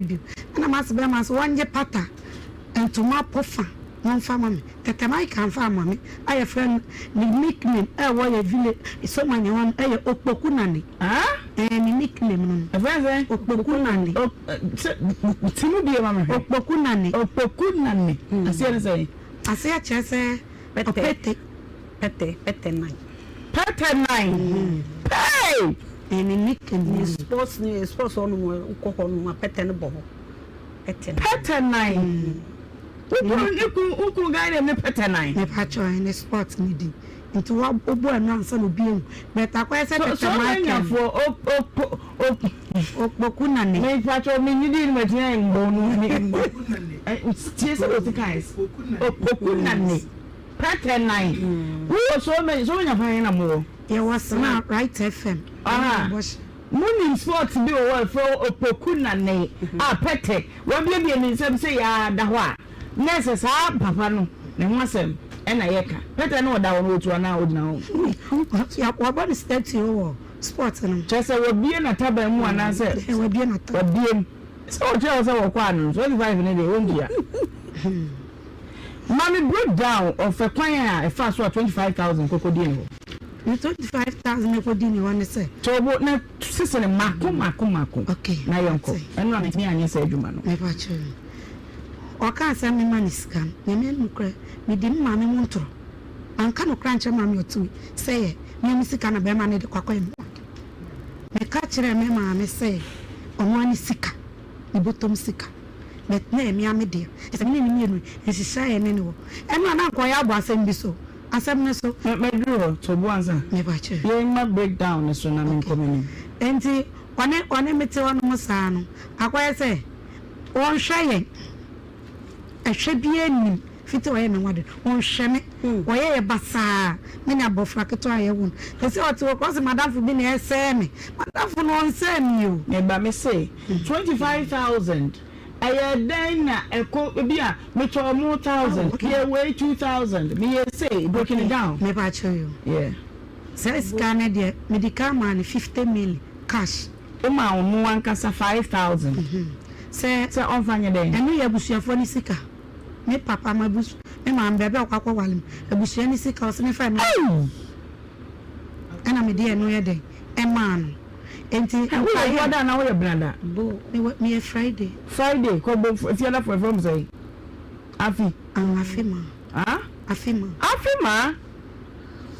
bio. Ɛna m'ase bɛrima nso wɔngye pata ntoma pofa wɔmfa ma me. Tɛtɛ Mike amfa amma me a yɛfrɛ no ne nickname a ɛwɔ yɛ village Somanya hɔ no ɛyɛ Okpoku Nane. Ɛɛ ne nickname no no. Ɛfrɛ no sɛn? Okpoku Nane. Ok sɛ ti mu bie ma me hwɛ. Okpoku Nane. Okpoku Nane. Aseɛ ne sɛn? Aseɛ kyerɛ sɛ ɔpete. Pɛtɛ, pɛtɛ nan. Pɛtɛ nan. Pɛɛ! Ɛɛ ne nickname no Ne no. sports ne sports hɔ nom wokɔ hɔ nom a pɛtɛ no bɔ hɔ. Pɛtɛ nan. Pɛtɛ nan. Wo kunu ne kunu wo kunu guy name ne pɛtɛ nan. Mepakyɛw ɛne sport ne din nti wa wobɔ ɛno ansa na obi ahu but akɔyɛ sɛ So tɛtɛ so Michael no. Nyafoɔ o o po o. Okpoku na ne. Mepakyɛw me nyi din no matumi ayɛ mbɔ no me tie sɛ osi kae okpoku na ne pɛtɛ nan wowɔ so many so many afan na mowɔ. Yɛwɔ sena right FM ɛne bɔhyɛ. Monim sport bi wɔ hɔ a yɛfrɛ hɔ Opoku Nane a pɛtɛ wabuebue ne nsam sɛ yaa da hɔ a na ɛsɛ saa papa no ne ho asɛm na yɛka. Pɛtɛ no ɔda hɔ no ɔtu anaa ɔgyina hɔ? Wabɔ ne statue wɔ sport no mu. Kyerɛ sɛ wabue n'ataban mu anaasɛ? Wabue n'ataban. Wabue mu. Sɛ ɔkyerɛ wo sɛ wɔkɔ ano no, 25 no deɛ wɔntua. Ma me break down of ɛkwan a ɛfaa so a 25,000 kɔkɔdii ne hɔ. Ne 25,000 ɛkɔdii ne hɔ ne sɛ. To bo na sese no mako mako mako Okay, na yɛnkɔ. mate. Ɛno a mentumi anyɛ saa adwuma no. Mepa kyɛw. Ɔkaa sɛ memma no sika no, Nyame nokorɛ, medi me maame mu ntorɔ. Manka nokorɛ ankyerɛ maame ɔte wei sɛ yɛ me me sika na bɛrima no de kɔ akɔyɛ me ho ade. Meka kyerɛɛ me maame sɛ ɔno ara ne sika, ne bɔtɔm sika. But na ɛyɛ me ara me dea. Kyerɛ sɛ me ne no mmienu nhyehyɛe a yɛne no wɔ. Ɛno a na anka ɔyɛ abɔ asɛm bi so. Asɛm no so. Mɛduru hɔ, to bo ansa. Mepa kyɛw. Yɛmma break down no so na menkɔ m'anim. Enti ɔne ɔne me te hɔnom saa no, akɔyɛ sɛ ɔnhwɛ yɛn. Ɛhwɛ biara nnim. Fiti ɔyɛ me ho ade no, ɔnhwɛ me. Ɔyɛ yɛ basaa. Me ne abɔfra ketewa a yɛwo no. Seesei ɔte hɔ koraa ɔse m'adamfo bi na ɛresɛe me. M'adamfo no ɔnsɛe me o. Me ba, mese 25,000 ɛyɛ dɛn na ɛkɔ ebi a metɔɔ mo thousand, meyɛ wei 2000, meyɛ sei, breaking it down. Mepa kyɛw o. Yeah. Saa sika no deɛ, mede kan maa no 50 mil cash. Womaa ɔno ankasa 5000 Sɛ. Sɛ ɔmfa nyɛ dɛn? Ɛno yɛ abusuafoɔ no sika. Me papa m'abus me maame baabi a ɔkɔ akɔware me abusua no sika ɔse memfa ɛno Ei! ɛna mede ɛno yɛ dɛn ɛmaa no enti Woyɛ nkaeɛ Wuada anaa woyɛ Benada? Bo mewɔ meyɛ Friday. Friday kɔ bɔ fiadafo ɛfrɛ mo sɛn? Afi. Ah afe ma. Ah? Afe ma. Afe ma?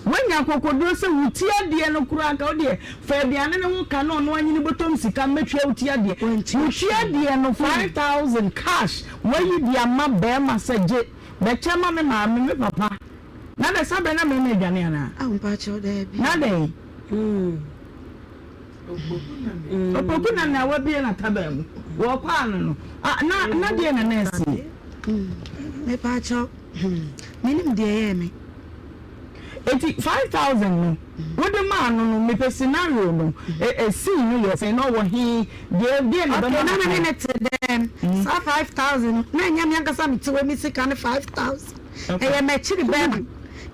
Woanya akokoduro sɛ wo ti adeɛ no koraa nka wo deɛ fa aduane no ho ka na ɔno anyi ne bɔtɔm sika mmɛtua wo ti adeɛ. Wantua Wo ti hwee. adeɛ no 5000 cash woayi de ama barima sɛ gye bɛkyɛ ma me maame me papa na dɛ saa berɛ na mmarima adwane anaa? Aw mpakyɛw daabi. Na dɛn? Opoku na na wabue n'ataban mu wɔkɔ ano no na na deɛ na na asie. Mepaakyɛw hmm menim deɛ ɛyɛɛ me. Eti 5000 no wode maa no no mepɛ scenario no scene no yɛ sɛn na ɔwɔ he deɛ deɛ na Okay ɛbɛma na me ne makae. no te dɛm saa 5000 no na ɛnyɛ me ankasa me te hɔ me sika ne 5000 ɛyɛ m'akyiri bɛɛma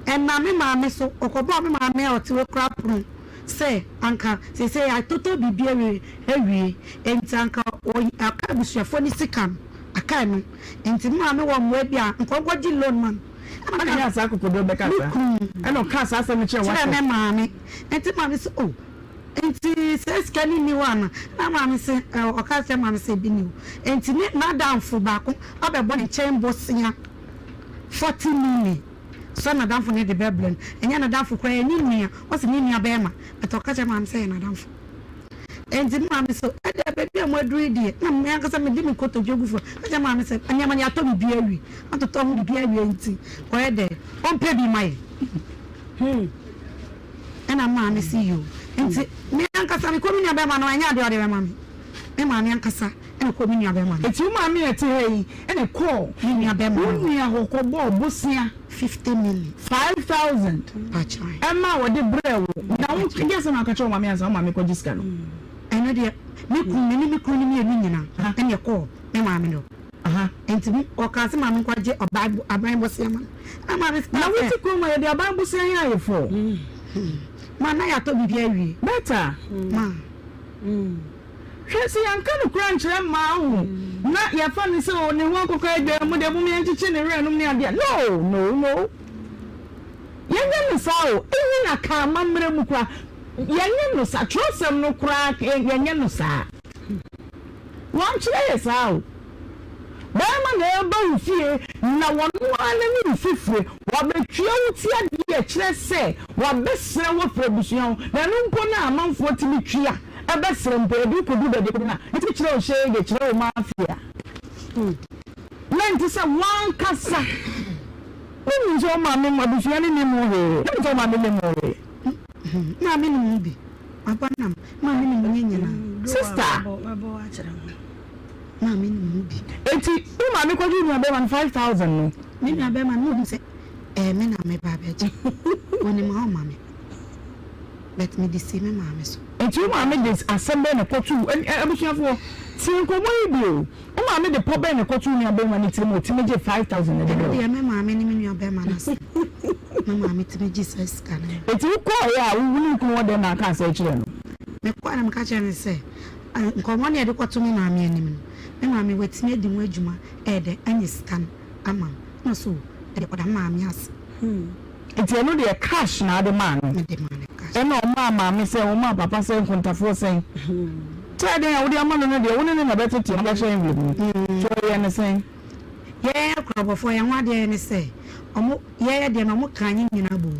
ɛnam me maame so ɔkɔbɔɔ me maame a ɔte hɔ koraa pono. Sɛ anka seesei yɛatotɔ biribi awie awie, enti anka ɔyi aka abusuafoɔ no sika no, aka ɛno. Enti me maame wɔ mmoa bi a, anka ɔnkɔgye loan ma no. Ɛna Ɛna meka nyaa saa akokoɔduro bɛka me saa. kunu Ɛna ɔkaa saa asɛm no kyerɛɛ kyerɛɛ w'asɛ. me maame. Enti maame se, oh, enti saa sika no nni hɔ ana? Ɛna maame se, ɛ, ɔka kyerɛɛ maame sɛ ebi nni hɔ. Enti ne n'adamfo baako abɛbɔ ne nkyɛn bosea 40 million. Sɛ nadamfo no de bɛbrɛ no, ɛnyɛ nadamfo koraa, ɛyɛ ne nua, ɔse ne nua bɛɛma, but ɔka kyerɛ maame sɛ ɛyɛ nadamfo. Enti me maame se, ɛdeɛ baabi a moaduru yi deɛ, na me ankasa mede me kotodwe gu fam, ka kyerɛ maame sɛ, nneɛma no yɛatɔ biribi awie, atotɔ ho biribi awie nti, ɔyɛ dɛ, ɔmpɛ bi ma yɛn. Hmm. Ɛna me maame se yoo. Nti me ankasa mekɔ me nua bɛɛma no, ɛnyɛ adeɛ a ɔde bɛma me. Me maame ankasa na ɛkɔɔ me nua bɛɛma no. Eti wo maame a ɛte ha yi na ɛkɔɔ me nua bɛɛma wo no nua hɔ kɔbɔɔ bosea 50 million. 5000 Mpakyɛw. ɛma wɔde brɛɛ wo na wo Mpakyɛw. deɛ asɛm na woka kyerɛ wo maame ansa wo maame kɔgye sika no? Ɛno deɛ me kunu me ne me kunu no mmienu nyinaa ɛna ɛkɔɔ me maame no hɔ. Nti me ɔkaa sɛ maame nkɔgye ɔbaa aban bosea ma no. Ɛna maame Na kaa wote sɛ. kurom a yɛde aban bosea yɛ ayeforɔ? Ma na yɛatɔ biribi awie. Better. Ma. Hwɛ, sɛ yɛanka nokorɛ ankyerɛ mmaa ho, na yɛfa no sɛ oh, ne ho akokɔ adwa mu deɛ, mom yɛnkyekye ne werɛ nom ne adeɛ. No, no, no. Yɛnyɛ no saa o. Even aka amammerɛ mu koraa, yɛnyɛ no saa. Twerɛsɛm no koraa, yɛnyɛ no saa. Wɔankyerɛ yɛ saa o. Barima na ɛreba wo fie na ɔno ara n'anim fifire, wabɛtua wo ti adeɛ kyerɛ sɛ wabɛsrɛ wo afiri abusua ho, na ɛno mpo no a amanfoɔ tumi tua bɛsrɛ mpo, yɛde wo kɔduru baabi a ɛkɔduru no a, yɛtumi kyerɛ wo hyee, kyerɛ wo mafia. Na ɛnte sɛ w'ankasa wonim sɛ wo maame abusua no nnim wo hwee, wonim sɛ wo maame nnim wo hwee. Maame nim wo bi, wabɔ nam, maame nim ne nyinaa. Sister. Maame nim ho bi. Enti wo maame kɔgye wo nuabarima no 5000 no? Me nuabarima no hu sɛ ɛyɛ me na meba abɛgye. Onim a ɔma me. But mede sii me maame so. Enti wo maame de asɛm bɛn na ɛkɔtoo abusuafoɔ tie nkɔmmɔ yi bi o. Wo maame de pɔ bɛn na ɛkɔtoo wo nuabarima no tirim a ɔtumi gyee 5000 no de Ɛno brɛɛ wo? deɛ me maame ne me nuabarima no asɛm. Me maame tumi gye saa sika no. Enti wokɔeɛ a wo ne wo kunu wɔ dɛn na aka asɛm kyerɛɛ no? Mekɔeɛ na meka kyerɛɛ no sɛ Nkɔmmɔ no a yɛde kɔto me maame anim no, me maame watumi adi ho adwuma ɛyɛ dɛ anya sika no ama me. Ɛna ɔse o, ɛdeɛ ɔda me maame ase. Nti ɛno deɛ cash na wode maa no? Mede maa no cash. Ɛna ɔmaa maame sɛn, ɔmaa papa sɛn, nkontafoɔ sɛn? Sɛ ɛdɛn a wode ama no no deɛ, wo ne no na ɛbɛtete na wode ahyɛ envelope mu. Nti ɔyɛɛ no sɛn? Yɛn akurabɔfoɔ, yɛn ho adeɛ ne sɛ, wɔn, yɛyɛ deɛ no wɔn ka ne nyinaa bom.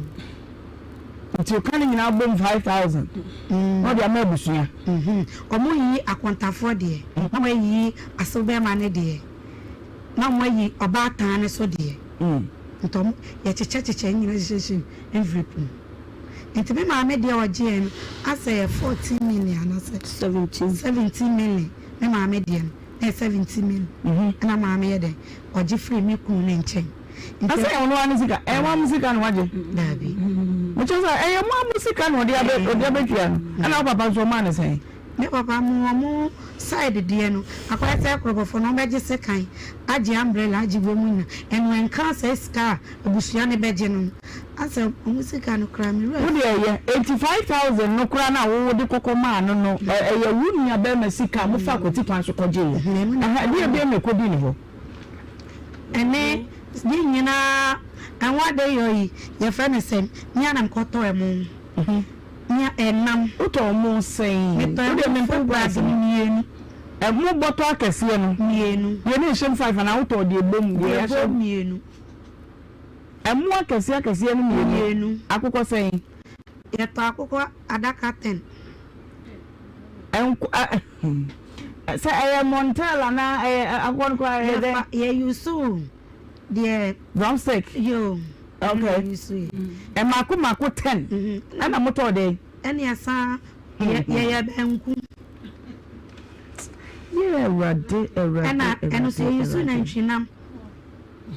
Nti ɔka ne nyinaa bom 5000 na ɔde ama abusua. Wɔn yi akontafoɔ deɛ, na wɔn ayi asew bɛɛma no deɛ, na wɔn ayi ɔbaatan no so deɛ. Nti wɔn, yɛkyekyɛ kyekyɛ ne nyinaa hyehyɛ hyɛ envelope mu. Nti me maame deɛ ɔgyeɛ no asɛ yɛ 14 million anasɛ 17 million me maame deɛ no na yɛ 17 million ɛna maame yɛ dɛn ɔgye firi me kunu ne nkyɛn. Na sɛ ɛyɛ ɔno ara ne sika, ɛyɛ mo ara mo sika na wagye? Daabi. Mekyerɛ sɛ ɛyɛ mo ara mo sika na ɔde abɛ ɔde abɛtua no. Ɛna wo papa nso ɔmaa no sɛn? Me papa mo ɔmo side deɛ no akɔyɛ sɛ korɔbɔfoɔ no ɔmo bɛgye sekan, agye umbrella, agye wei mu nyina ɛno ɛnka saa sika a abusua no bɛgye no no asɛ ɔmo sika no koraa me werɛ Wo deɛ ɛyɛ, enti 5000 no koraa no a wo wode kɔkɔ maa no no ɛyɛ wo nua barima sika a mofaa kwati kwan so kɔgyeeɛ? Ɛhɛ, ɛdeɛn bio na ɛkɔdii ne hɔ? Ɛne ne nyinaa ɛho ade yɔ yi yɛfrɛ no sɛn me ara na mekɔtɔ ɛmo nea ɛnam. Wotɔ ɛmo sɛn? Metɔ ɛmo full bag no mmienu. Ɛmo bɔtɔ akɛseɛ no? Mmienu. Deɛ ne nhyɛm five anaa wotɔ deɛ ɛbom deɛ yɛahyɛ? Deɛ ɛbom mmienu. Ɛmo akɛseɛ akɛseɛ no mmienu? Mmienu. Akokɔ sɛn? Yɛtɔ akokɔ adaka ten. Nko ɛ sɛ ɛyɛ montel anaa ɛyɛ akokɔ no koraa ɛyɛ dɛn? Yɛfa yɛ use deɛ. Drumstick. Yoo. Okay. Ɛna use yɛ. Mako mako ten. Ɛna mo tɔɔ dɛn? Ɛna yɛsan yɛ yɛyɛ banku. Yɛ awurade awurade. Ɛna ɛno so yɛ use nantwinam.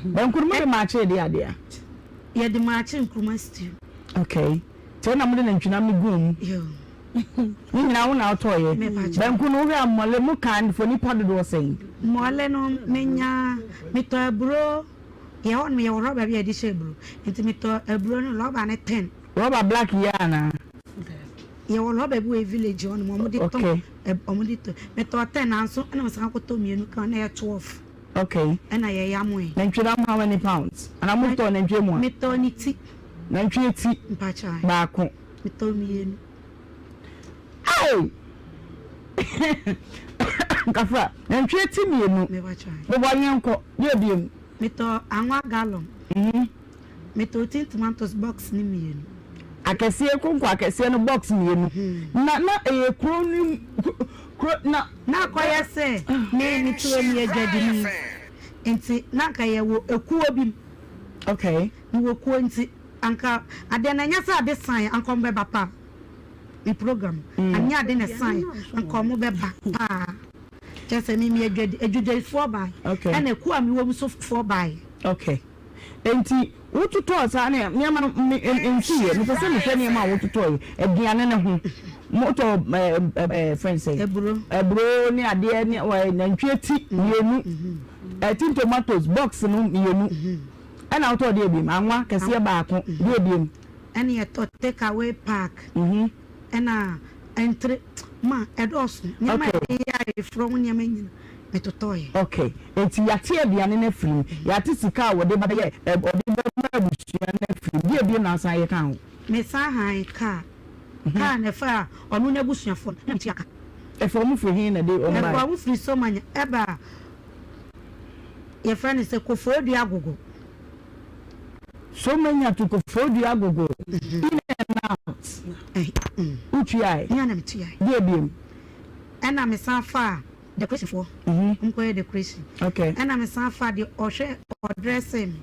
Banku no mo de maakye de adeɛ. Yɛde maakye nkruma stew. Okay. Sɛ na mo de nantwinam no guu mu. Yoo. Ne nyinaa wo na wotɔeɛ. Banku no wohwɛ a mmɔle mo kan for nipa dodoɔ sɛn? Mmɔle no menya metɔ aburo yɛ hɔ nom yɛwɔ rɔba bi a yɛde hyɛ aburo nti metɔ aburo no rɔba no ten. Rɔba black yi anaa? Yɛwɔ rɔba bi wɔ village hɔ nom wɔn de tɔn wɔn de tɔ metɔ ten nanso ɛna mesan kɔtɔ mmienu kan na ɛyɛ 12. Okay. Ɛna yɛyamoe. Nantwie no how many pounds? Anaa motɔɔ nantwie mua? Metɔɔ ne ti. Nantwie ti Mpakyɛw. baako. Metɔɔ mmienu. Hey! Kafra, nantwie ti mmienu. Mepakyɛw. Bobɔ yɛn kɔ, deɛ biem. Metɔɔ anwa gallon. Metɔɔ tin tomatoes box ne mmienu. Akɛseɛ konko akɛseɛ no box mmienu. Na na ɛyɛ kuro no kuro na. Na akɔyɛ sɛ me mete hɔ meyɛ dwadini nti na anka yɛwɔ ekuo bi mu. Okay. Mewɔ kuo nti anka adeɛ no ɛnyɛ sɛ ade san anka ɔmo bɛba paa me program anyɛ ade na ɛsan anka ɔmo bɛba paa kyerɛ sɛ me meyɛ dwadi adwudifoɔ bae ɛna ekuo a mewɔ mu so foɔ bae. Okay. Enti wototɔɔ saa ne nneɛma no me nsuiɛ mepɛ sɛ mehwɛ nneɛma a wototɔeɛ aduane no ho motɔ ɛɛ ɛɛ fɛn sɛ aburo aburo ne adeɛ ne ɛɛ nantwie ti mmienu ɛɛ tin tomatoes box no mmienu ɛna wotɔɔ deɛ ebiem anwa kɛseɛ baako deɛ ebiem. Ɛna yɛtɔ take away pack ɛna ntre. Ma ɛdɔɔso. Nneɛma a yɛde yɛ ayeforɔ ho nneɛma nyina, metotɔeɛ. Okay. Enti yɛate aduane no afiri mu, yɛate sika a wɔde ba bɛyɛ, wɔde bɛma abusua no afiri mu. Deɛ bio na asan yɛ ka ho? Mesan han kaa. Kaa na ɛfaa ɔno n'abusuafoɔ no, na metua ka. Ɛfaa wɔn firi he na ɛde wɔn baeɛ? Ɛfaa wɔn firi Somanya ɛbaa, yɛfrɛ no sɛ Koforidua Agogo. Somanya to Koforidua Agogo, in and out. Wotuae? Me ara na metuae. Deɛ biom? Ɛna mesan faa decoration foɔ, wɔkɔyɛ decoration. Ɛna mesan faa deɛ ɔhwɛ ɔdrɛsee me.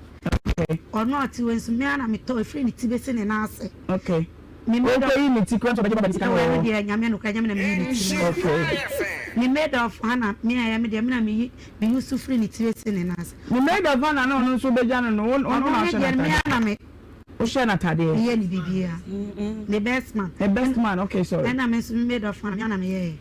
Ɔno a ɔte hɔ yi nso, me ara na metɔ ɛfiri ne ti bɛsi ne nan ase. Me maid of. Wokɔyi ne ti koraa nso ɔbɛgye baba ne sika no wɔ hɔ. Ɛno deɛ Nyame nokorɛ ɛnyɛ me na meyi ne ti no. Me maid of Hannah me a ɛyɛ me deɛ me na meyi me use firi ne ti bɛsi ne nan ase. Ne maid of Hannah no ɔno nso wobɛgya no no wo na Ɔno ne wohyɛ deɛ no me n'atadeɛ. ara na me. Wohyɛ n'atadeɛ. Meyɛ ne biribiara. Me best man. Ne best man okay sorry. Ɛna me nso me maid of Hannah me ara na meyɛɛ.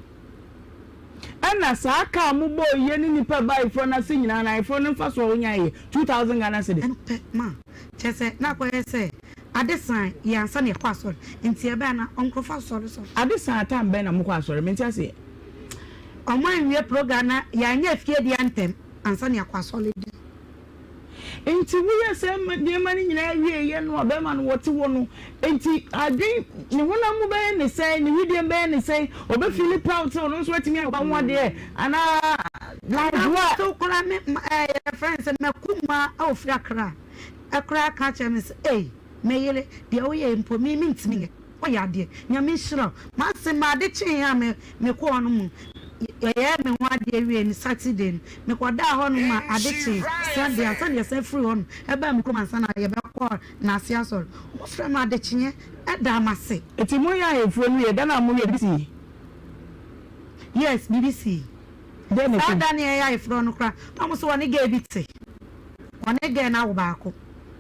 Ɛna saa car a mo bɔɔ yie ne nipa baa ayeforɔ no ase nyinaa no ayeforɔ no mfasoɔ a wonyaeɛ yɛ 2000 Ghana cedis. Ɛno pɛ ma kyerɛ sɛ na akɔyɛ sɛ ade san yɛ ansa na yɛkɔ asɔre nti ɛbɛyɛ a na nkurɔfoɔ asɔre sɔre. Ade san time bɛn na mokɔ asɔre mente aseɛ. Ɔmo anwie program na yɛanyɛ fie deɛ ntɛm ansa na yɛakɔ asɔre deɛ. Nti woyɛɛ saa nneɛma no nyinaa wieeɛ no a bɛrima no wɔte hɔ no, nti adwen ne honam mu bɛyɛ ne sɛn, ne wedeɛm bɛyɛ ne sɛn, ɔbɛ feeli proud sɛ ɔno nso atumi ayɛ ɔba ho adeɛ anaa like what? So koraa me ɛɛ yɛfrɛ no sɛ m'akumaa a ɔfiri Accra koraa ka kyerɛ me sɛ ei me yere deɛ woyɛ yi mpo me mentumi nyɛ. Woyɛ adeɛ. Nyame nhyira wo. M'ase ma ade kyeeɛ a me mekɔɔ hɔ no mu yɛyɛɛ me ho adeɛ wiee no Saturday no mekɔdaa hɔ nom ma ade kyee Sunday ansa na yɛsan firi hɔ nom ɛbaa me kurom ansa na yɛbɛkɔ Naase asɔre. Wɔfrɛ me adekyeeɛ ɛdaa m'ase. Nti moyɛ ayeforɔ no wie da no a mowie biribi sii? Yes biribi sii. Dɛn na Saa ɛsii? da no yɛyɛ ayeforɔ no koraa na wɔn nso wɔne girl bi te. Ɔne girl no awo baako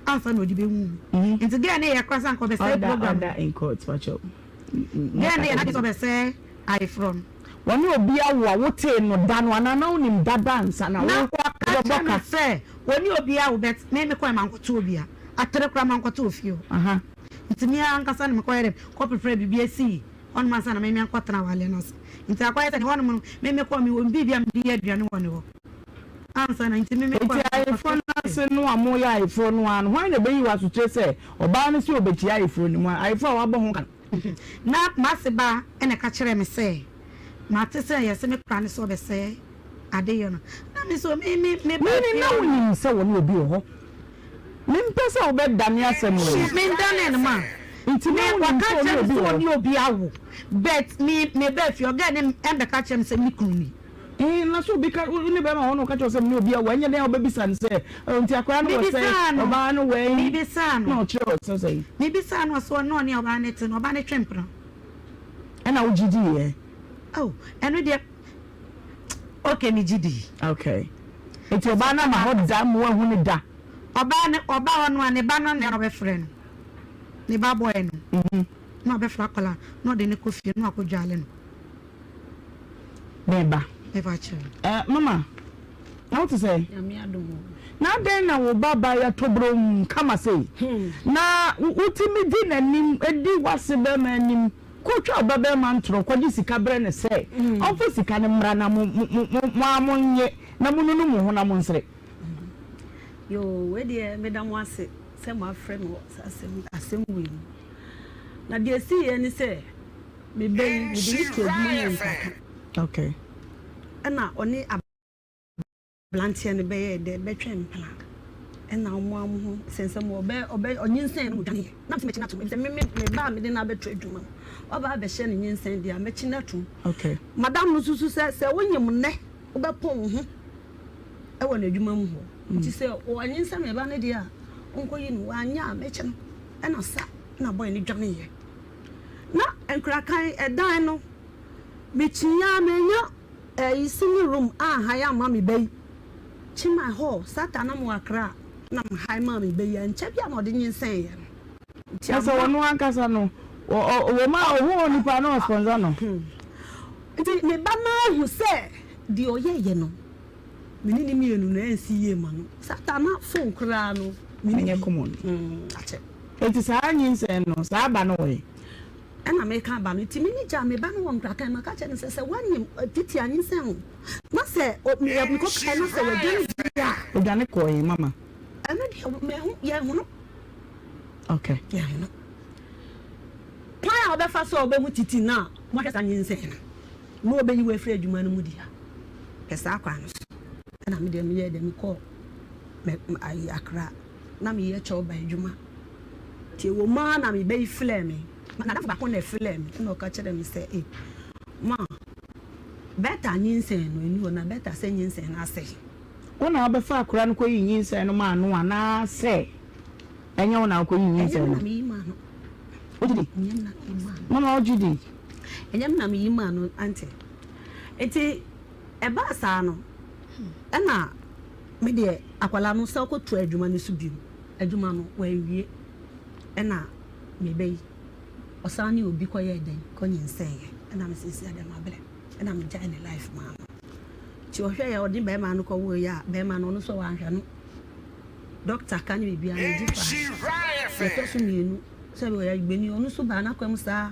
ansa na ɔde bɛhu me. Nti girl no yɛ koraa sɛ anka ɔbɛsɛe Order program no. order in court pakyɛw. Girl no yɛ n'adwene sɛ ɔbɛsɛe ayeforɔ no. Wɔne obi awo a wotee no da no anaa na wonim dada ansa na Na wo ɔka wobɛbɔ kyerɛ me ka? sɛ ɔne obi awo but me mekɔɛ mankɔto obia. Atere koraa mankɔto wɔ fie hɔ. Aha. Nti me ara ankasa na mekɔyɛ dɛn kɔ prepare biribi asii hɔnom ansa na me meankɔtena awareɛ no ase. Nti akɔyɛ sɛ hɔnom no me mekɔɔ mewɔ biribi a mede yɛ aduane wɔ ne hɔ. Ansa na nti me mekɔɔ Enti ayeforɔ no ase no a moreyɛ ayeforɔ no ara no, hwan na ɛbɛyi wo asokyerɛ sɛ ɔbaa no sɛ ɔbɛkyia ayeforɔ no mu, ayeforɔ a wabɔ ho ka no? Na m'ase ba na ɛka kyerɛɛ me sɛ, Mate sɛ yɛse me kora no sɛ ɔbɛsɛe adeyɔ no. Na me nso me me me baa Meaning fie na hɔ no. wonim sɛ wɔne obi wɔ hɔ? Mempɛ sɛ wobɛdane asɛm wei. Mendanee no ma. Nti Me na wonim wɔka sɛ ɔne kyerɛ me obi sɛ wɔ hɔ? ɔne obi awo but me me baa fie hɔ girl no ɛmbɛka kyerɛ me sɛ me kunu ni. Ee, na sɛ obi ka, wo ne bɛrima wɔ hɔ na ɔka kyerɛ wo sɛ me ne obi awo a, ɛnyɛ dɛn a wobɛbisa no sɛ, Oh, nti akwadaa no wɔ sɛn? Mebisaa no. Ɔbaa no wɔ he? Mebisaa no. Na ɔkyerɛɛ wo sɛ sɛn? Mebisaa no, ɔse ɔne ɔne ɔbaa no te no, ɔbaa no twe mpena. Ɛna wogye diiɛ? Oh, ɛno deɛ, okay, megye dii. Okay. Nti ɔbaa no ama hɔ da ma woahu no da? Ɔbaa no, ɔbaa hɔ no a, ne ba no na ɔbɛfrɛ no, ne ba boy no, na ɔbɛfrɛ akwadaa no, na ɔde no kɔ fie, na wakɔdwale no. Meba. Meba kyerɛ. Eh, mama, na wote sɛ? Nyame adom o. Na adɛn na wo ba ba yɛ tobrom kama sei? Na wotumi di n'anim, di w'ase bɛrima anim, kɔtwa wo ba bɛrima ntorɔ kɔgye sika brɛ no sɛ ɔmfa sika no mmra na mo mo mo mo ara monnye na monunu mo ho na monsere. Yoo, wei deɛ meda mo ase sɛ moafrɛ me wɔ saa asɛm asɛm wei mu. Na deɛ ɛsiiɛ ne sɛ, Me ba yi, mede no too adwuma mu wɔ Nkwanta. Okay. Ɛna ɔne abranteɛ no bɛyɛɛ dɛ bɛtwɛn mpena. Ɛna ɔmo a ɔmo ho sɛnsɛm ɔbɛ ɔbɛ ɔnyinsɛn no dwaneɛ. Na mese mɛkyi no atom. Efisɛ me me me ba a mede no abɛto adwuma no, waba abɛhyɛ no nyinsɛn deɛ a mɛkyi no atom. Okay. Madam no susu sɛ sɛ wonyem nnɛ wobɛpɔn wo ho ɛwɔ n'adwuma mu hɔ. Nti sɛ ɔnyinsɛn me ba no deɛ a ɔnkɔyi no. Wanyɛ a mɛkyi no. Ɛna sa na boy no dwaneeɛ. Na nkrakan ɛdan no mekyii ara manya ɛyi singing room a han ama me ba yi kyi my hall sata na mewɔ Accra na me han maa me ba yi ankyɛ bi a na ɔde nyinsɛn yɛ no nti ama. Na sɛ ɔno ankasa no wɔ ma ɔhu onipa na ɔsponsor no. Nti me ba no ahu sɛ deɛ ɔyɛ yɛ no me ne ne mienu no ɛnsi yie ma no sata na phone koraa no me ne bi. Ɛnyɛ common. Akyɛ. Enti saa nyinsɛn no, saa ba no wɔ he? Ɛna meka aba no nti me ne gyaa me ba no wɔ nkrakan maka kyerɛ no sɛ sɛ woanyem titi anyinsɛn wo na sɛ mekɔ kae na sɛ wadwane deɛ a. Odwane kɔɔ he mama? Ɛno deɛ mahu yɛnhono. Okay. Yɛnhono. Kwan a ɔbɛfa so a ɔbɛhu titi no a wahwɛ saa nyinsɛn no na ɔbɛyi wo afiri adwuma no mu deɛ a, pɛ saa kwan no so. Ɛna me deɛ meyɛɛ dɛ mekɔɔ mɛ ayi Accra na meyɛ kyɛw ba adwuma. Nti ɛwɔ mu ara na me ba yi frɛɛ me. M'adamfo baako na ɛfrɛɛ me ɛna ɔka kyerɛɛ me sɛ, Ei, ma Bertha nyinsɛn no ɛni hɔ na Bertha sɛ nyinsɛn no asɛe. Wo na wobɛfa akwadaa no kɔyi nyinsɛn no maa no anaasɛ ɛnyɛ wo na wokɔyi nyinsɛn no? Ɛnyɛ me na meyi maa no. Wogye di? Ɛnyɛ me na meyi maa no. Mama wogye di? Ɛnyɛ me na meyi maa no, aunty. Nti ɛbaa saa no, ɛna me deɛ akwadaa no san kɔtoa adwuma no so bio. Adwuma no wanwie ɛna me ba yi ɔsan ne obi kɔ yɛɛ dɛn kɔ nyinsɛn yɛ ɛna me seesei deɛ mabrɛ ɛna me gyae ne life maa no nti ɔhwɛ yɛ ɔde bɛrima no kɔ woo yɛ a bɛrima no ɔno nso wanhwɛ no doctor ka ne biribiara no gye faa yɛtɔ so mmienu sɛ ɔyɛ agbeni ɔno nso baa n'akwan mu saa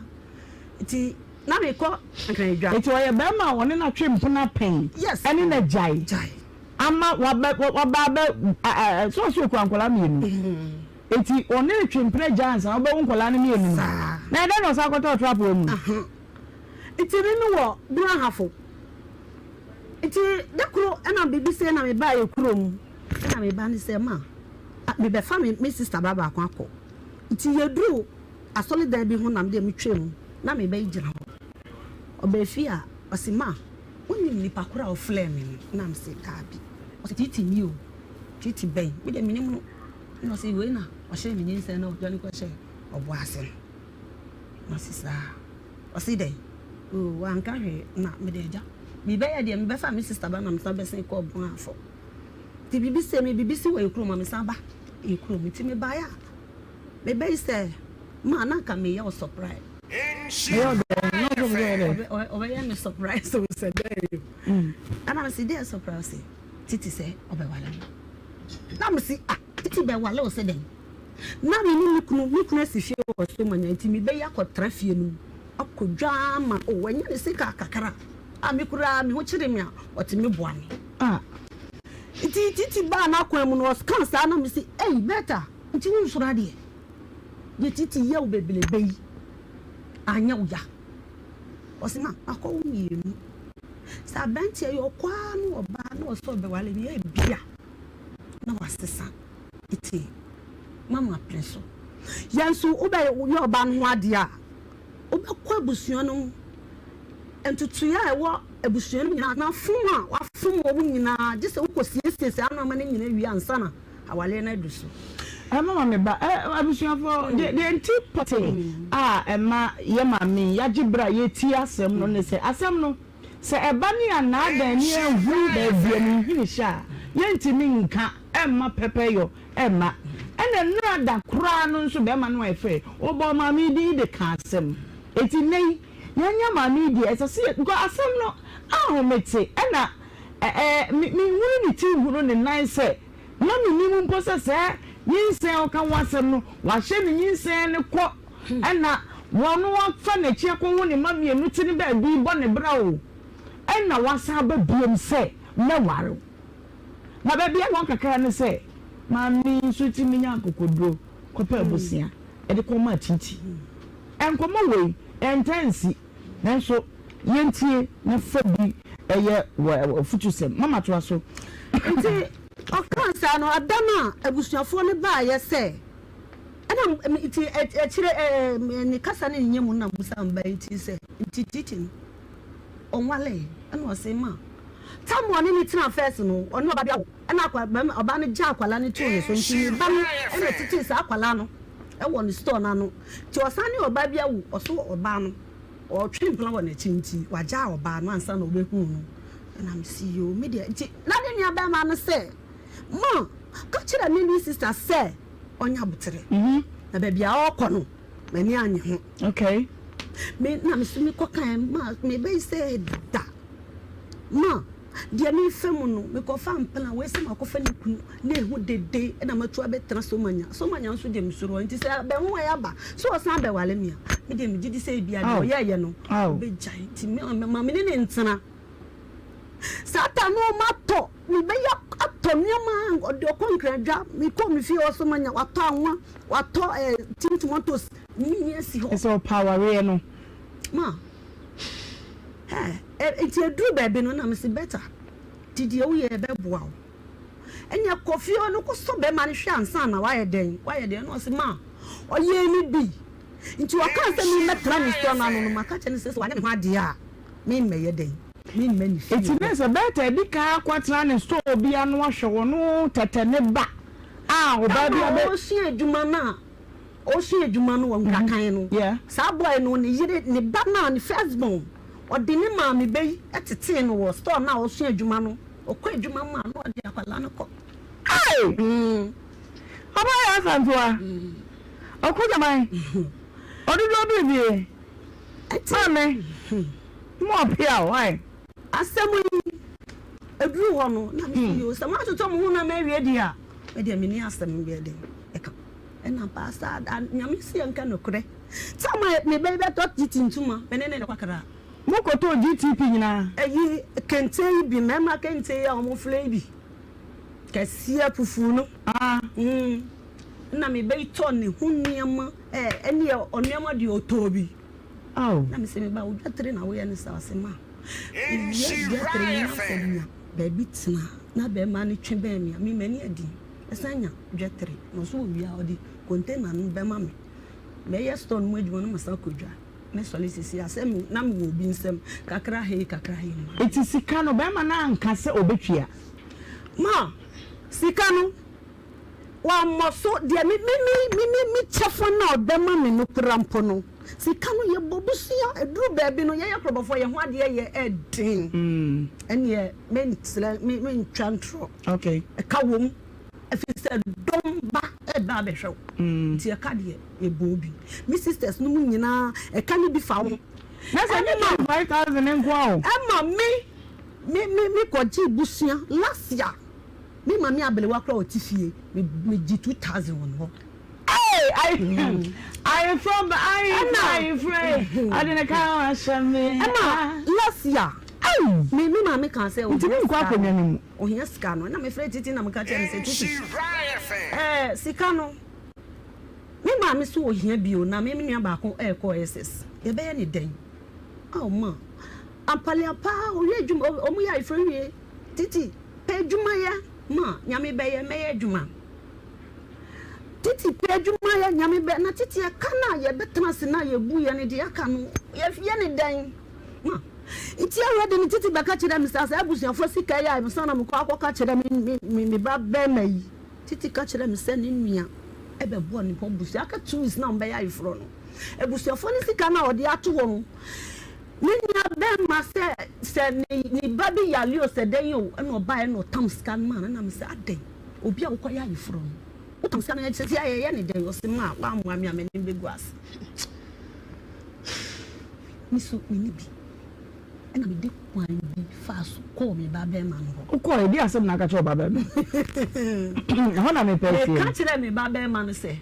nti na mekɔ nkran dwa. Nti ɔyɛ bɛrima a ɔne no atwe mpena pɛn ɛne no agyae. Ama waba waba abɛ ɛ ɛ sɛ ɔsɛ okura nkwadaa mmienu eti ɔne no twe mpena gya ansa na ɔbɛwo nkwadaa no mmienu no na ɛdɛn na ɔsan kɔtɔɔ trap wɔ mu. Nti me me wɔ Brahafo nti da koro ɛna biribi sei na me baa yɛ kurom ɛna me ba ne sɛ ma me bɛfa me me sister ba baako akɔ nti yɛduru asɔredan bi ho na me deɛ me twam na me ba yi gyina hɔ ɔbaa fie a ɔsi ma Wonim nipa koro a ɔfrɛɛ me no? Ɛna mese, Daabi. Ɔse, Titi ni o. Titi bɛn? Me deɛ menim no. Ɛna ɔse, Wei na ɔhyɛɛ me nyinsɛn na ɔdwane kɔhyɛɛ ɔbo ase no. Na ɔse, Saa? Ɔse, Dɛn? Oo, wanka hwee. Na mede agya, mebɛyɛ deɛ mebɛfa me sista ba na mesan bɛsen kɔɔ Boafo. Nti biribi sei me biribi si wɔ yɛ kurom a mesan ba yɛ kurom. Nti mebaeɛ a, mebɛyi sɛ Ma na nka meyɛ wo surprise. Meyɛ wo dɛn? Na ɔsɛ ɔbɛyɛ dɛn? Ɔbɛyɛ me surprise o sɛ dɛn o. Ɛna mese deɛ surprise ɔse Titi sɛ ɔbɛwale me. Na mese ah Titi bɛwale wo sɛ dɛn? Na me ne me kunu me kunu asi fie wɔ Somanya nti mebɛyi akɔtra fie no mu akɔ dwa ama o wanya ne sika kakra a me koraa me ho kyere me a ɔtumi boa me. Ah. Nti Titi baa n'akwan mu no ɔkaa saa na mese ei Bertha nti wonsuro adeɛ? Deɛ titi yɛ wo bebrebe yi anyɛ wo ya? Ɔse ma makɔ wo mmienu. Sɛ aberanteɛ yi ɔkɔ ara na ɔba na ɔsɛ ɔbɛwale me ebia na wasesa nti mama pene so. Yɛn nso wobɛyɛ ɔbaa no ho adeɛ a wobɛkɔ abusua no mu ntotoeɛ a ɛwɔ abusua no mu nyinaa na fom a wafom wɔn nyinaa gye sɛ wokɔsiesie saa nneɛma no nyinaa wie ansa na Awareɛ no adu so. Ɛma me ba ɛ abusuafoɔ deɛ deɛ nti pɔtee a ɛma yɛ maame yi yɛagye berɛ a yɛtie asɛm no ne sɛ asɛm no sɛ ɛba ne anaadaa ni ahuru baabi a ne nhini hyɛ a yɛntumi nka ɛmma pɛpɛyɔ ɛmma ɛna nnora da koraa no nso bɛrima no a ɛfrɛ ɔbɔɔ maame yi din de ka asɛm eti nnɛ yi yɛanya maame yi deɛ ɛsɛ sɛ yɛ because asɛm no ahomete ɛna ɛɛ me menhunu ne ti nhunu ne nan sɛ Na mennim mpo sɛ saa nyinsɛn a ɔka ho asɛm no, wahyɛ ne nyinsɛn no kɔ ɛna ɔno afa n'akyi akɔwo ne mma mmienu te ne baabi rebɔ ne bra o, ɛna wasan aba biom sɛ mɛware wo. Na baabi a ɛwɔ kakra ne sɛ, maame yi nso tumi nya akokoduro kɔpɛ abusua de kɔma Titi. Nkɔmmɔ wei, ɛntaa nsi. Nanso yɛntie na fa bi yɛ w'afutusɛm. Mama toa so. Nti ɔkaa saa no, ada no a abusuafoɔ no baeɛ sɛ, ɛna nti akyire ɛɛ ne kasa ne ne nyɛ mu no na mbusa mba yi ti sɛ, nti Titi no ɔnwalee? Ɛna ɔse ma tam ɔne ne tena fɛs no ɔne ɔba bi awo, ɛna akwa bɛma ɔbaa no gyaa akwadaa no too ne so, nti ne ba no ɛna ɛtetee saa akwadaa no ɛwɔ ne store no ano. Nti ɔsan ne ɔbaa bi awu, ɔso ɔbaa no ɔtwe mpena wɔ n'akyi nti wagyaa ɔbaa no ansa na ɔbɛhuu no. Ɛna mese yoo me deɛ nti na ne nua bɛrima no sɛ ma ka kyerɛ me ne sister sɛ ɔnyɛ abotere na baabi a ɔrekɔ no m'ani anye ho. Okay. Me na me so mekɔ kan ma mebɛyi sɛ da ma Deɛ merefa mu no, mekɔfaa mpena, wei sɛ makɔfa ne kunu na ɛho dede na matu abɛtena Somanya. Somanya nso deɛ mesuro hɔ nti sɛ abɛnwowa yi aba sɛ ɔsan abɛware me a, Me deɛ megye di sɛ ebia deɛ ɔyɛɛyɛ no ɔbɛgyae nti ma me ne ne ntena. Saa ta no matɔ mebɛyɛ atɔ nneɛma ɔde ɔkɔ nkradwa mekɔ me fie hɔ so manya watɔ anwa watɔ ɛɛ eh, tin tomatoes ne nyinaa si hɔ. Sɛ ɔpa awareɛ no. Ma ɛ eh, nti eduru baabi no na mesi bɛta ti deɛ woyɛ ɛbɛboa wo. Ɛnneɛ kɔ fie hɔ no kɔsɔ bɛrima no hwɛ ansa na wayɛ dɛn wayɛ dɛn ɛna ɔse ma ɔyɛɛ me bi nti ɔkaa sɛ memmɛtra ne store no ano no maka kyerɛ no sɛ sɛ wanyɛ me ho adeɛ a memmɛyɛ dɛn memma ne fie Enti hɔ. na sɛ Bertha adi kan akɔtena ne store bi ano ahwɛ ɔno tɛtɛ ne ba a ɔbaa bi Ɛna abɛ. ɔresua adwuma no a ɔresua adwuma no wɔ Nkrakan no Yeah. saa boy no ne yere ne ba no a ne first born ɔde ne maame bɛ yi tetee no wɔ store no a ɔresua adwuma no. Ɔkɔ adwuma mu a na ɔde akwadaa no kɔ. Ei! Ɔbaa yɛ Asantewa. Ɔko gyaman. Ɔdodoɔ biribie. Maame, mo ɔpea o, why? Asɛm yi, ɛduru hɔ no, na mese yoo, sɛ moatotɔ mo ho na moawie deɛ a, me deɛ menni asɛm bi ɛde ɛka. Ɛna paa saa da, Nyame se yɛnka nokorɛ. Tam a me ba yi bɛtɔ titi ntoma, me ne no na ɛkɔ Accra. Mo kɔtɔɔ GTP nyinaa? Ɛyi kente yi bi, mmarima kente yi a wɔn fila yi bi, kɛseɛ fufuu no. Ah. Mm. Ɛna me ba yi tɔɔ ne ho nneɛma, ɛɛ ɛneɛ ɔnneɛma deɛ ɔtɔɔ bi. Oh. Na me sɛ me ba wo dwatire na woyɛ ne saa ɔse ma. Mewia dwatire yi na sɛ nya baabi tena na bɛrima no twe bɛn me a, me m'ani adi. Ɛsan nya dwatire na ɔso ɔwia ɔde container no bɛma me. Mɛyɛ store no mu adwuma na masan akɔ dwa. Me sɔre sisi a sɛ me na me wɔ obi nsam kakra hei kakra hei ma. Eti sika no bɛrima no anka sɛ ɔbɛtua? Ma sika no wammɔ so deɛ me me me me me kyɛfa no a ɔbɛma me no kora mpo no sika no yɛbɔ busua ɛduru baabi no yɛyɛ korɔbɔfoɔ yɛn ho adeɛ yɛ ɛden ɛneɛ mentrɛ me mentwa ntorɔ okay ɛka wom ɛfiri sɛ dɔm ba ɛba abɛhwɛ wo nti ɛka deɛ Mebɔɔ bi. Me sisters no mu nyinaa ɛka no bi fa wo ho. Na sɛ ɛnyɛ 25,000 nko a o. Ɛma me me me me kɔ gyee busua last year me maame abelewa koraa ɔte fie me me gye 2000 wɔ ne hɔ. Hey, ayi ayefrɔ ba ayefrɔ ayefrɔ ɔde ne ka ho ahyɛ me. Ɛma last year me me maame kan sɛ ohia sika no ohia sika no ɛna me frɛ titi na me ka kyerɛ no sɛ titi ɛɛ sika no. Me maame so ohia bi o na me me nua baako ɛɛkɔ SS yɛbɛyɛ ne dɛn ao ma ampaleampa owie adwuma ɔmo yɛ ayeforo wie titi pɛ adwuma yɛ ma nyame bɛyɛ mɛyɛ adwuma titi pɛ adwuma yɛ nyame bɛ na titi ɛka na yɛbɛtena ase na yɛbu yɛ ne deɛ aka no yɛ ne dɛn ma nti awurade ne titi bɛka kyerɛ me sɛ sɛ abusuafoɔ sika yɛ a mesa na mekɔ akɔka kyerɛ me me me ba bɛrima yi Titi ka kyerɛɛ me sɛ ne nua bɛbɔɔ ne hɔ busua. Aka 2 weeks na wɔbɛyɛ ayeforɔ no. Abusuafoɔ no sika no a ɔde ato hɔ no, ne nua bɛrima sɛ sɛ ne ne ba bi yare o sɛ dɛn o, ɛna ɔbaeɛ na ɔtam sika no maa no. Ɛna me sɛ adɛn? Obi a wokɔyɛ ayeforɔ no, wotam sika no sɛ sɛ yɛyɛ ne dɛn? Ɔse ma woammoa me a m'anim bɛgu ase. Me so menni bi. Ɛnna mede kwan bi faa so kɔɔ me babarima no hɔ. Wokɔe? Deɛn asɛm na woka kyerɛɛ wo babarima no? Ɛhɔ na mepɛ atie Meka no. kyerɛɛ me babarima no sɛ,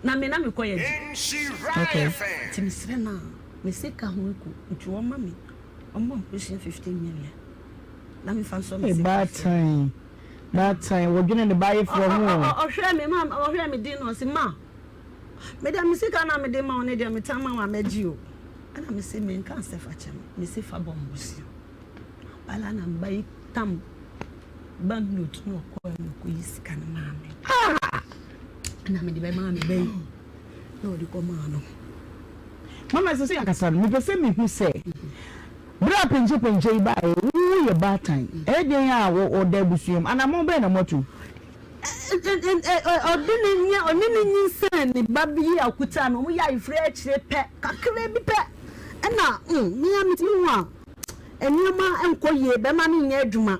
na me na mekɔyɛ adwuma. Okay. Nti mesrɛ no a, me sika ho aku, nti ɔmma me, ɔmma me bosea 15 million na memfa nsɔ me Hey, sika so. baatan, baatan, wɔdwene ne ba ayeforɔ ho o. Ɔhwɛɛ me, ma, ɔhwɛɛ me din na ɔse, ma, me deɛ me sika no a mede ma wo no deɛ metaa ma wo a mɛgye o. Ɛna me se menka sɛ fa kyɛ me, me se fa bɔ mbosea. Ampa ara na mba yi tam bank note na ɔkɔɛ na ɔkɔyi sika no maa me. Ah! Ɛna mede bɛmaa me ba yi na ɔde kɔmaa no. Mama ɛsɛ sɛ yɛkasa no, mepɛ sɛ mehu sɛ berɛ a penkyɛpenkyɛ yi baeɛ, woyɛ baatan, ɛyɛ dɛn a ɔda abusua mu? Anammɔn bɛn na moatu? Ɔde ne nya ɔne ne nyinsɛn ne ba bi a ɔkuta no, wɔyɛ ayeforo akyire pɛ, kakra bi pɛ, ɛna mm, me ara metumi hu a nneɛma nkɔ yie, bɛrima no nyɛ adwuma,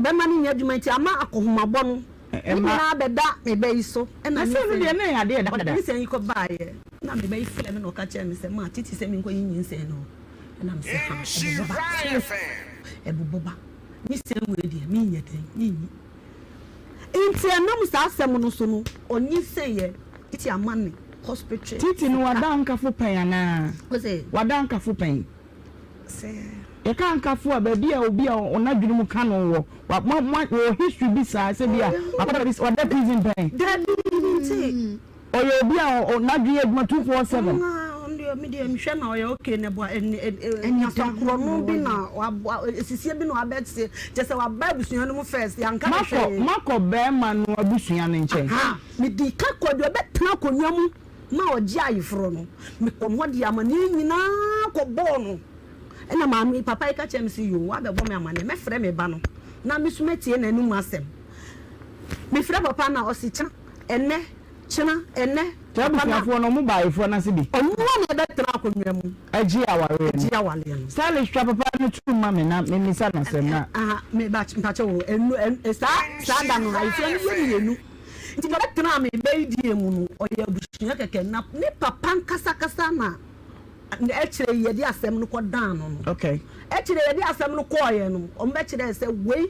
bɛrima no nyɛ adwuma nti ama akɔhomabɔ no ne nyinaa bɛda me ba yi so. Ɛna Na sɛ ɛno deɛ na ɛyɛ adeɛ ɛda hɔ dada. Nyinsɛn yi kɔ baeɛ, na me ba yi frɛ me na ɔka kyerɛ me sɛ, ma titi sɛ menkɔyi nyinsɛn no, ɛna me sɛ ha, ɛbobɔ ba, ɛbobɔ ba, nyinsɛn wei deɛ menyɛ dɛn, menyi. Enti ɛnam saa asɛm no so no, ɔnyinsɛneeɛ tete amanne. Hospital. Titi no wada nkafo pɛn anaa? Wada nkafo pɛn? Yɛka nkafo a, baabi a obi a ɔnadwene mu ka no wɔ, wɔ history bi saa sɛ bi a wakɔda baabi, wada prison pɛn? Dabi, nti. Ɔyɛ obi a n'adwene yɛ adwuma 247. Ɔno deɛ me deɛ mehwɛ na ɔyɛ okay na ɛboa nyasakorɔno bi na waboa esisie bi na wabɛte kyɛ sɛ waba abusua no mu first yanka ne hwee. Makɔ bɛrima no abusua no nkyɛn. Medi ka kɔ deɛ ɔbɛtena akonnwa mu ma ɔgye ayeforɔ no, mekɔ hɔ de amaneɛ nyinaa kɔbɔɔ no. Ɛna maame, papa yi ka kyerɛɛ me sɛ, Yoo, woabɛbɔ me amaneɛ, mɛfrɛ me ba no na me nso matie n'anom asɛm. Mefrɛ papa no a, ɔse, Kyena, ɛnnɛ, kyena, ɛnnɛ. Saa Papa no a. abusuafoɔ no, wɔba ayeforɔ no ase bi. Ɔno na ɛbɛtena akonnwa mu. Agye awareɛ no. Agye awareɛ no. Stylish twa papa no tum ma me na memmisa no asɛm na. Aha, me ba, mpakyɛ o, ɛnu, ɛnu, saa, saa da no, ayeforɔ no yɛ mmienu. Nti deɛ ɔbɛtenaa me bɛdie mu no, ɔyɛ abusua kɛkɛ. Na ne papa nkasakasa na ɛkyerɛ yɛde asɛm no kɔdaa no no. Okay. Ɛkyerɛ yɛde asɛm no kɔɔeɛ no, wɔbɛkyerɛɛ sɛ wei.